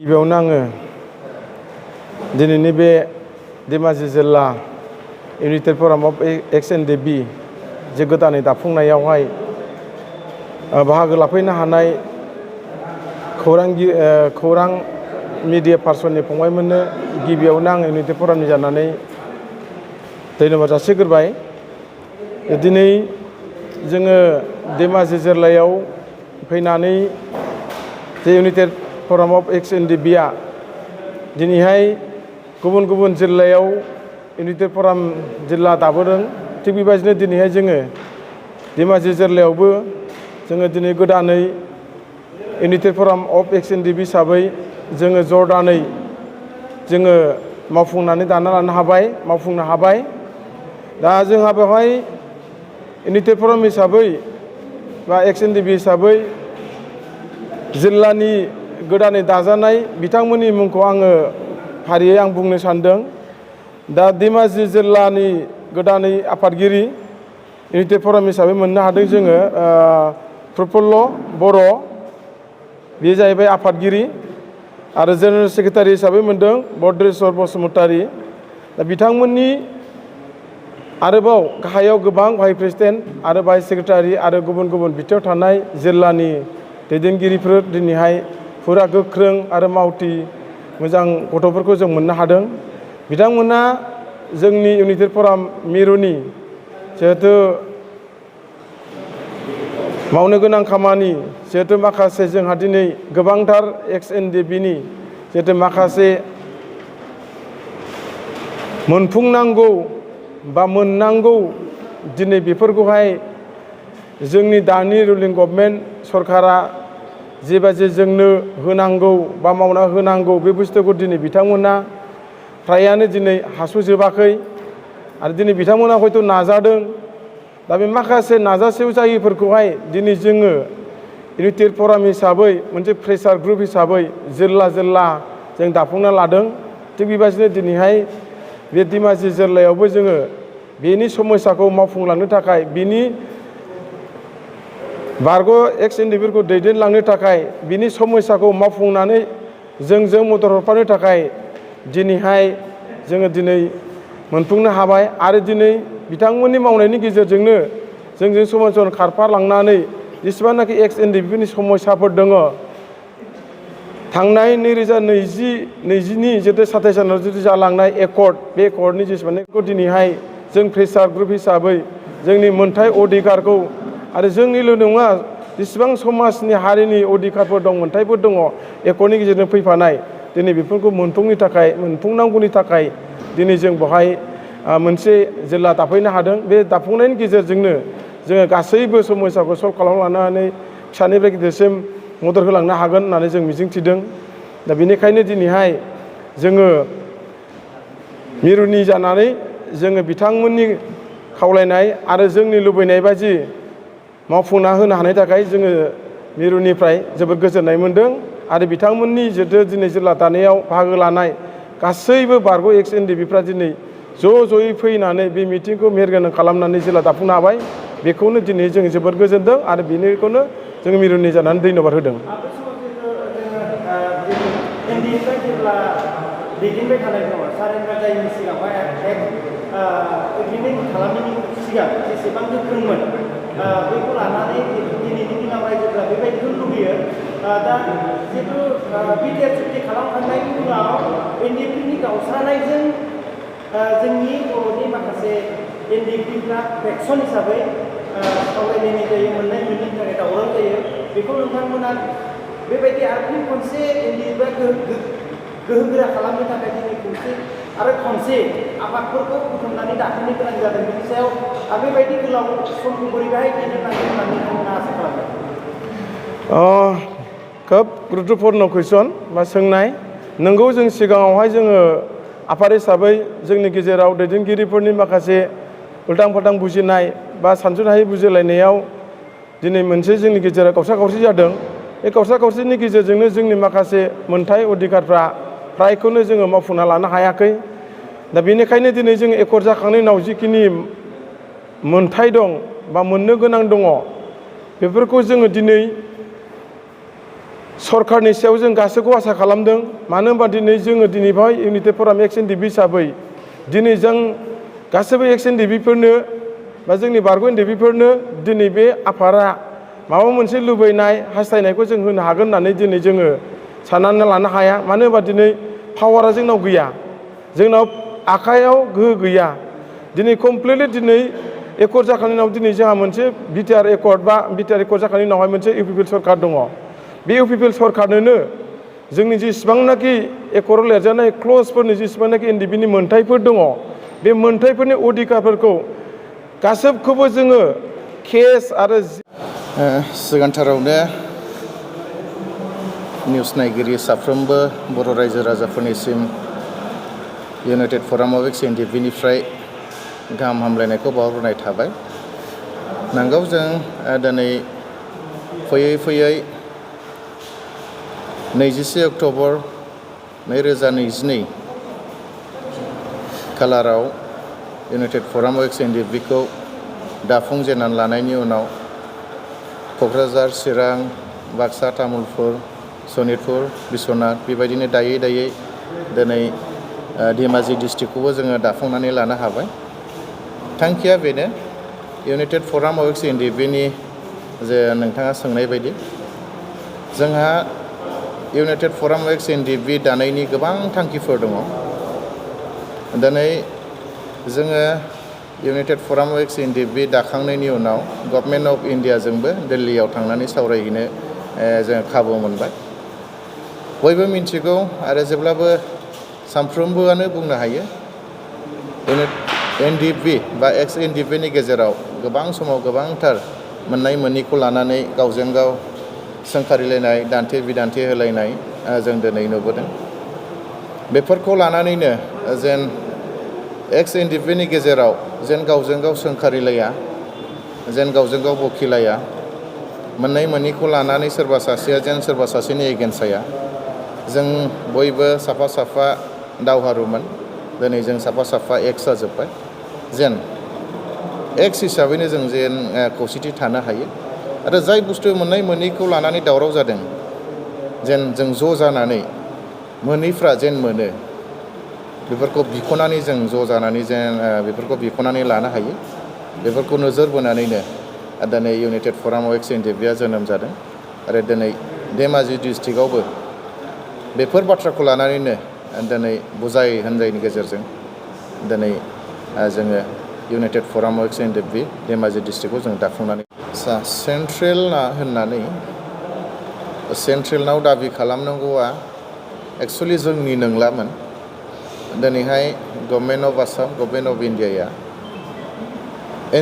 गिबियावनो आङो दिनैनि बे धेमाजि जिल्ला इउनाइटेड फराम अफ एक्स-NDFB जे गोदानै दाफुंनायावहाय बाहागो लाफैनो हानाय खौरां मिडिया पार्सननि फंबायमोननो गिबियावनो आं इउनाइटेड फरामनि जानानै धन्यबाद जासिग्रोबाय। दिनै जोङो धेमाजि जिल्लायाव फैनानै जे इउनाइटेड फराम अफ एक्स-NDFBआ दिनैहाय गुबुन गुबुन जिल्लायाव इउनाइटेड फराम जिल्ला दाबोदों। थिग बेबायदिनो दिनैहाय जोङो धेमाजि जिल्लायावबो जोङो दिनै गोदानै इउनाइटेड फराम अफ एक्स-NDFB हिसाबै जोङो जरदानै जोङो मावफुंनो हाबाय। दा जोंहा बेवहाय इउनाइटेड फराम हिसाबै बा एक्स-NDFB हिसाबै जिल्लानि गोदानै दाजानाय बिथांमोननि मुंखौ आङो फारियै आं बुंनो सानदों। दा धेमाजि जिल्लानि गोदानै आफादगिरि इउनाइटेड फराम हिसाबै मोननो हादों जोङो prapulla बरो, बे जाहैबाय आफादगिरि। आरो जेनेरेल सेक्रेटारि हिसाबै मोनदों bhadreswar बसुमतारी। दा बिथांमोननि आरोबाव गाहायाव गोबां भाइस प्रेसिडेन्ट आरो भाइस सेक्रेटारि आरो गुबुन गुबुन बिथायाव थानाय जिल्लानि दैदेनगिरिफोर दिनैहाय फुरा गोख्रों आरो मावथि मोजां गथ'फोरखौ जों मोननो हादों। बिथांमोना जोंनि इउनाइटेड फराम मिरुनि जिहेथु मावनो गोनां खामानि जिहेतु माखासे जोंहा दिनै गोबांथार एक्स-NDFBनि जिहेतु माखासे मोनफुंनांगौ बा मोननांगौ दिनै बेफोरखौहाय जोंनि दानि रुलिं गभर्नमेन्ट सरकारा जेबायदि जोंनो होनांगौ बा मावना होनांगौ बे बुस्थुखौ दिनै बिथांमोना फ्रायानो दिनै हास'जोबाखै। आरो दिनै बिथांमोना हयथ' नाजादों। दा बे माखासे नाजासेयाव जायैफोरखौहाय दिनै जोङो इउनाइटेड फराम हिसाबै मोनसे प्रेसार ग्रुप हिसाबै जिल्ला जों दाफुंना लादों। थिग बेबायदिनो दिनैहाय बे धेमाजि जिल्लायावबो जोङो बेनि समस्याखौ मावफुंलांनो थाखाय बिनि बारग' एक्स-NDFBफोरखौ दैदेनलांनो थाखाय बिनि समस्याखौ मावफुंनानै जोंजों मदद हरफानो थाखाय दिनैहाय जोङो दिनै मोनफुंनो हाबाय। आरो दिनै बिथांमोननि मावनायनि गेजेरजोंनो जोंजों समान खारफालांनानै जेसेबांनाखि एक्स-NDFBफोरनि समस्याफोर दङ थांनाय 2020-21 जितु 27 सानाव जितु जालांनाय एकर्ड, बे एकर्डनि जेसेबांनाखिखौ दिनैहाय जों प्रेसार ग्रुप हिसाबै जोंनि मोनथाय अधिकारखौ आरो जोंनिल' नङा जेसेबां समाजनि हारिनि अधिकारफोर दं, मोनथायफोर दङ एकर्डनि गेजेरजों फैफानाय दिनै बेफोरखौ मोनफुंनांगौनि थाखाय दिनै जों बेवहाय मोनसे जिल्ला दाफैनो हादों। बे दाफुंनायनि गेजेरजोंनो जोङो गासैबो समस्याखौ सल्भ खालामलांनानै फिसानिफ्राय गिदिरसिम मदद होलांनो हागोन होननानै जों मिजिंथिदों। दा बेनिखायनो दिनैहाय जोङो मिरुनि जानानै जोङो बिथांमोननि खावलायनाय आरो जोंनि लुबैनाय बायदि मावफुंना होनो हानायनि थाखाय जोङो मिरुनिफ्राय जोबोद गोजोननाय मोनदों। आरो बिथांमोननि जितु दिनै जिल्ला दानायाव बाहागो लानाय गासैबो बारग' एक्स-NDFBफ्रा दिनै ज'यै फैनानै बे मिटिंखौ मेहेरगोनां खालामनानै जिल्ला दाफुंनो हाबाय। बेखौनो दिनै जों जोबोद गोजोनदों आरो बेनिखौनो जों मिरुनि जानानै धन्यबाद होदों। दैदेनबाय थानाय दङ सारेन्डार जायैनि सिगाङावहाय एग्रिमेन्ट खालामनायनि सिगां जेसेबां गोख्रोंमोन बेखौ लानानै दिनैनि दिनाव रायजोफोरा बेबायदिखौ लुबैयो। दा जिहेतु बिटिआर चुक्ति खालामखांनायनि उनाव NDFBनि गावस्रानायजों जोंनि बर'नि माखासे NDFBफ्रा फेक्सन हिसाबै सावरायलायनाय जायो, मोननाय मोनैनि थाखाय दावराव जायो। बेखौ नोंथांमोना बेबायदि आरो फिन खनसे NDFBआ गोहोगोरा खालामनो थाखाय दिनै खनसे आफादफोरखौ बुथुमनानै दाफिननो गोनां जादों। बेनि सायाव बेबायदि गोलाव समखौ बोरैहाय दैदेनलांगोन होननानै नोंथांमोना आसा खालामदों? खोब गुरुत्वपूर्ण कुइसन बा सोंनाय। नोंगौ जों सिगाङावहाय जोङो आफाद हिसाबै जोंनि गेजेराव दैदेनगिरिफोरनि माखासे उल्टां फाल्टां बुजिनाय बा सानस'नो हायै बुजिलायनायाव दिनै मोनसे जोंनि गेजेराव गावसा गावसि जादों। बे गावसा गावसिनि गेजेरजोंनो जोंनि माखासे मोनथाय अधिकारफ्रा फ्रायखौनो जोङो मावफुंना लानो हायाखै। दा बेनिखायनो दिनै जों एकर्ड जाखांनायनि उनाव जिखिनि मोनथाय दं बा मोननो गोनां दङ बेफोरखौ जोङो दिनै सरकारनि सायाव जों गासैखौ आसा खालामदों मानो होनबा दिनै जोङो दिनै बेवहाय इउनाइटेड फराम एक्स-NDFB हिसाबै दिनै जों गासैबो एक्स-NDFBफोरनो बा जोंनि बारग' NDFBफोरनो दिनै बे आफादा माबा मोनसे लुबैनाय हास्थायनायखौ जों होनो हागोन होननानै दिनै जोङो साननानै लानो हाया मानो होनबा दिनै पावारा जोंनाव गैया जोंनाव आखायाव गोहो गैया दिनै कमप्लिटलि दिनै एकर्ड जाखांनायनि उनाव दिनै जोंहा मोनसे बिटिआर एकर्ड बा बिटिआर एकर्ड जाखांनायनि उनावहाय मोनसे इउपिपिएल सरकार दङ बे इउपिपिएल सरकारनोनो जोंनि जेसेबांनाखि एकर्डआव लिरजानाय क्लजफोरनि जेसेबांनाखि NDFBनि मोनथायफोर दङ बे मोनथायफोरनि अधिकारफोरखौ गासैखौबो जोङो केस आरो सिगांथारावनो निउस नायगिरि साफ्रोमबो बर' रायजो राजाफोरनिसिम इउनाइटेड फराम अफ एक्स-NDFBनिफ्राय गाहाम हामलायनायखौ बावहरनाय थाबाय नंगौ जों दिनै फैयै फैयै 21 अक्ट'बर 2022 खालाराव इउनाइटेड फराम अफ एक्स-NDFBखौ दाफुंजेननानै लानायनि उनाव क'क्राझार चिरां बाक्सा तामुलपुर सनितपुर बिश्वनाथ बेबायदिनो दायै दायै दिनै धेमाजि डिस्ट्रिक्टखौबो जोङो दाफुंनानै लानो हाबाय थांखिया बेनो इउनाइटेड फराम अफ एक्स-NDFBनि जे नोंथाङा सोंनाय बायदि जोंहा इउनाइटेड फराम अफ एक्स-NDFB दानायनि गोबां थांखिफोर दङ दिनै जोङो इउनाइटेड फराम अफ एक्स-NDFB दाखांनायनि उनाव गभर्नमेन्ट अफ इन्डियाजोंबो दिल्लीयाव थांनानै सावरायहैनो जों खाबु मोनबाय बयबो मिन्थिगौ आरो जेब्लाबो सानफ्रोमबोआनो बुंनो हायो NDFB बा एक्स-NDFBनि गेजेराव गोबां समाव गोबांथार मोननाय मोनैखौ लानानै गावजों गाव सोंखारिलायनाय दान्थे बिदान्थे होलायनाय जों दिनै नुबोदों बेफोरखौ लानानैनो जेन एक्स-NDFBनि गेजेराव जेन गावजों गाव सोंखारिलाया जेन गावजों गाव बखिलाया मोननाय मोनैखौ लानानै सोरबा सासेया जेन सोरबा सासेनि एगेन्स्ट जाया जों बयबो साफा साफा दावहारुमोन दिनै जों साफा साफा एक्स जाजोब्बाय जेन एक्स हिसाबैनो जों जेन खौसेथि थानो हायो आरो जाय बुस्थु मोननाय मोनैखौ लानानै दावराव जादों जेन जों ज' जानानै मोनैफ्रा जेन मोनो बेफोरखौ बिख'नानै जों ज' जानानै जेन बेफोरखौ बिख'नानै लानो हायो बेफोरखौ नोजोर बोनानैनो दिनै इउनाइटेड फराम अफ एक्स-NDFBआ जोनोम जादों आरो दिनै धेमाजि डिस्ट्रिक्टआवबो बेफोर बाथ्राखौ लानानैनो दिनै बुजाय होनजायनि गेजेरजों दिनै जोङो इउनाइटेड फराम अफ एक्स-NDFB धेमाजि डिस्ट्रिक्टखौ जों दाफुंनानै सेन्ट्रेल होननानै सेन्ट्रेलनाव दाबि खालामनांगौआ एक्सुवेलि जोंनि नंलामोन दिनैहाय government of Assam government of इन्डियाया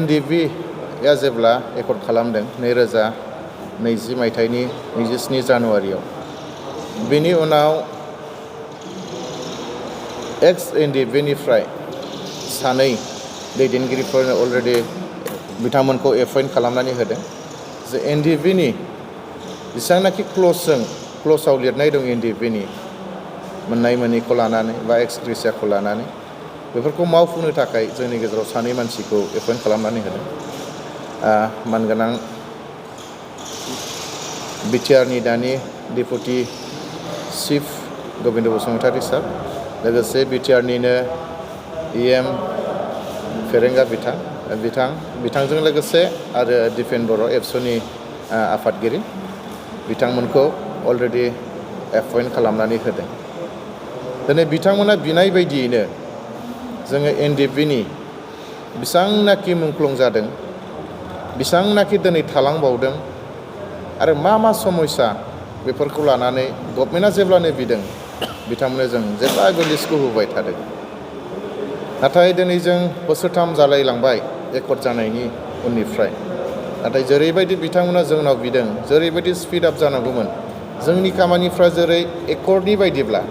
NDFBया जेब्ला एकर्ड खालामदों 2020 मायथाइनि 27 जानुवारियाव बेनि उनाव एक्स-NDFBनिफ्राय सानै दैदेनगिरिफोरनो अलरेडि बिथांमोनखौ एपइन्ट खालामनानै होदों जे NDFBनि जेसेबांनाखि क्लजआव लिरनाय दं NDFBनि मोननाय मोनैखौ लानानै बा एक्सग्रेसियाखौ लानानै बेफोरखौ मावफुंनो थाखाय जोंनि गेजेराव सानै मानसिखौ एपइन्ट खालामनानै होदों मानगोनां बिटिआरनि दानि डेपुटि चिफ गबिन्द बसुमतारी सार लोगोसे बिटिआरनिनो EM फेरेंगा बिथांजों लोगोसे आरो दिपेन बर' एबसुनि आफादगिरि बिथांमोनखौ अलरेडि एपइन्ट खालामनानै होदों दिनै बिथांमोना बिनाय बायदियैनो जोङो NDFBनि बेसांनाखि मुंख्लं जादों बेसांनाखि दिनै थालांबावदों आरो मा समस्या बेफोरखौ लानानै गभर्नमेन्टआ जेब्लानो बिदों बिथांमोननो जों जेब्लाबो लिस्टखौ होबाय थादों नाथाय दिनै जों बोसोरथाम जालायलांबाय एकर्ड जानायनि उननिफ्राय नाथाय जेरैबायदि बिथांमोना जोंनाव बिदों जेरैबायदि स्पिड आप जानांगौमोन जोंनि खामानिफ्रा जेरै एकर्डनि बायदिब्ला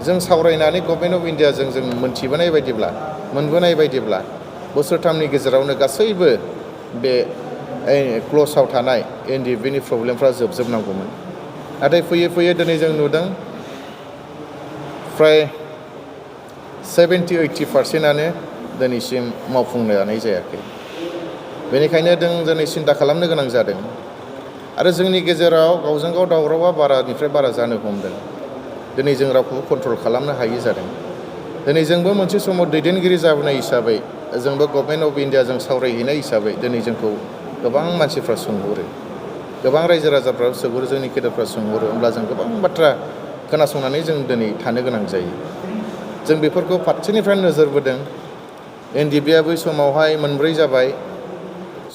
जों सावरायनानै गभर्नमेन्ट अफ इन्डियाजों जों मोनथिबोनाय बायदिब्ला मोनबोनाय बायदिब्ला बोसोरथामनि गेजेरावनो गासैबो बे क्लजआव थानाय NDFBनि प्रब्लेमफ्रा जोबजोबनांगौमोन नाथाय फैयै फैयै दिनै जों नुदों फ्राय 70-80% दिनैसिम मावफुंनो हानाय जायाखै बेनिखायनो जों दिनै सिन्था खालामनो गोनां जादों आरो जोंनि गेजेराव गावजों गाव दावरावा बारानिफ्राय बारा जानो हमदों। दिनै जों रावखौबो कन्ट्रल खालामनो हायि जादों। दिनै जोंबो मोनसे समाव दैदेनगिरि जाबोनाय हिसाबै जोंबो गभर्नमेन्ट अफ इन्डियाजों सावरायहैनाय हिसाबै दिनै जोंखौ गोबां मानसिफ्रा सोंहरो, गोबां रायजो राजाफ्रा सोंहरो, जोंनि गेदेरफ्रा सोंहरो। होमब्ला जों गोबां बाथ्रा खोनासंनानै जों दिनै थानो गोनां जायो। जों बेफोरखौ फारसेनिफ्राय नोजोर बोदों। एनडिएफबिआ बै समावहाय मोनब्रै जाबाय,